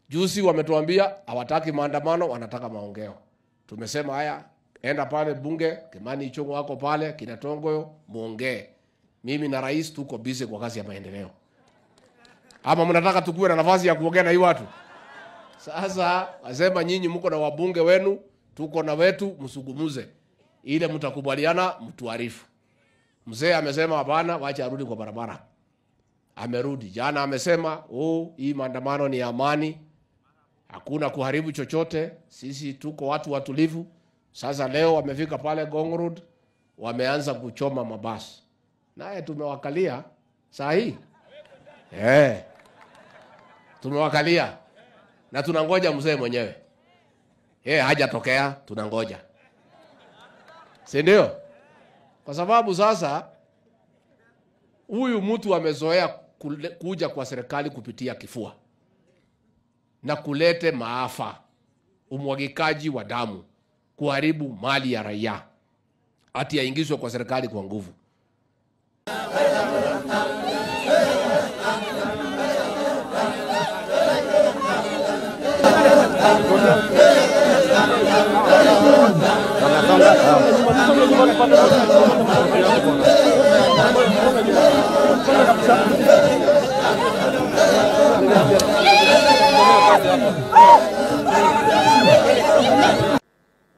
Juzi wametuambia hawataki maandamano, wanataka maongeo. Tumesema haya, enda pale bunge, Kimani Ichung'wa wako pale, kina Tongoyo, muongee. Mimi na rais tuko busy kwa kazi ya maendeleo. Ama mnataka tukue na nafasi ya kuongea na hii watu? Sasa wasema nyinyi mko na wabunge wenu, tuko na wetu, msugumuze. Ile mtakubaliana mtuarifu. Mzee amesema hapana, wacha arudi kwa barabara. Amerudi. Jana amesema, oh, hii maandamano ni amani. Hakuna kuharibu chochote. Sisi tuko watu watulivu. Sasa leo wamefika pale Ngong Road, wameanza kuchoma mabasi. Naye tumewakalia saa hii. Tumewakalia. Na tunangoja mzee mwenyewe. Hajatokea, tunangoja. Si ndio? Kwa sababu sasa huyu mtu amezoea kuja kwa serikali kupitia kifua na kulete maafa, umwagikaji wa damu, kuharibu mali ya raia, ati aingizwe kwa serikali kwa nguvu.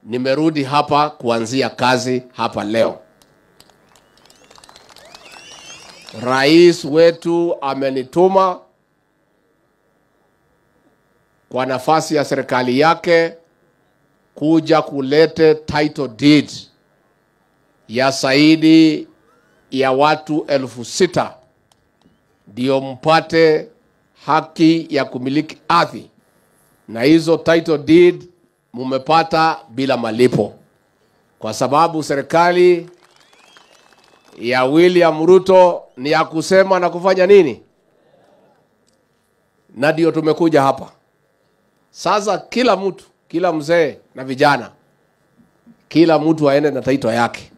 Nimerudi hapa kuanzia kazi hapa leo. Rais wetu amenituma kwa nafasi ya serikali yake kuja kulete title deed ya zaidi ya watu 6,000 ndio mpate haki ya kumiliki ardhi. Na hizo title deed mumepata bila malipo, kwa sababu serikali ya William Ruto ni ya kusema na kufanya nini? Na ndio tumekuja hapa. Sasa kila mtu, kila mzee na vijana, kila mtu aende na title yake.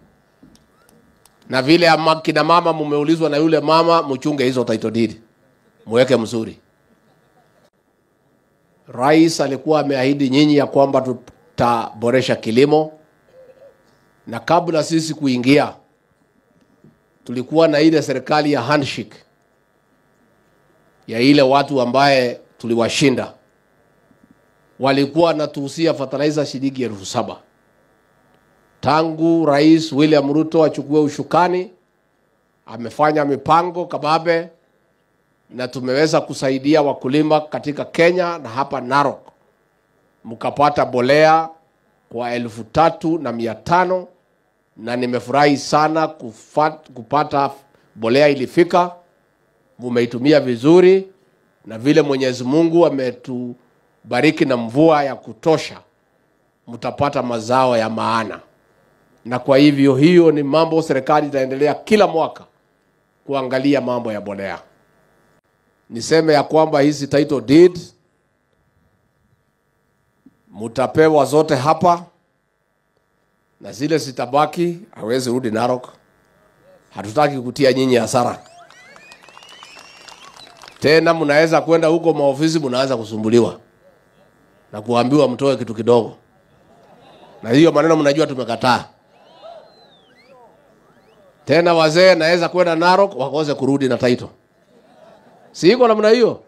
Na vile kina mama mumeulizwa na yule mama, mchunge hizo title deed, muweke mzuri. Rais alikuwa ameahidi nyinyi ya kwamba tutaboresha kilimo, na kabla sisi kuingia tulikuwa na ile serikali ya handshake ya ile watu ambaye tuliwashinda. Walikuwa wanatuhusia fertilizer shilingi 7,000. Tangu Rais William Ruto achukue ushukani, amefanya mipango kababe, na tumeweza kusaidia wakulima katika Kenya na hapa Narok. Mkapata bolea kwa 3,500, na nimefurahi sana kupata bolea ilifika. Mumeitumia vizuri, na vile Mwenyezi Mungu ametubariki na mvua ya kutosha, mtapata mazao ya maana. Na kwa hivyo hiyo ni mambo serikali itaendelea kila mwaka kuangalia mambo ya bolea. Niseme ya kwamba hizi title deed mutapewa zote hapa, na zile zitabaki hawezi rudi Narok. Hatutaki kutia nyinyi hasara. Tena mnaweza kwenda huko maofisi mnaanza kusumbuliwa na kuambiwa mtoe kitu kidogo. Na hiyo maneno mnajua tumekataa. Tena wazee naweza kwenda Narok wakose kurudi na title. Si iko namna hiyo?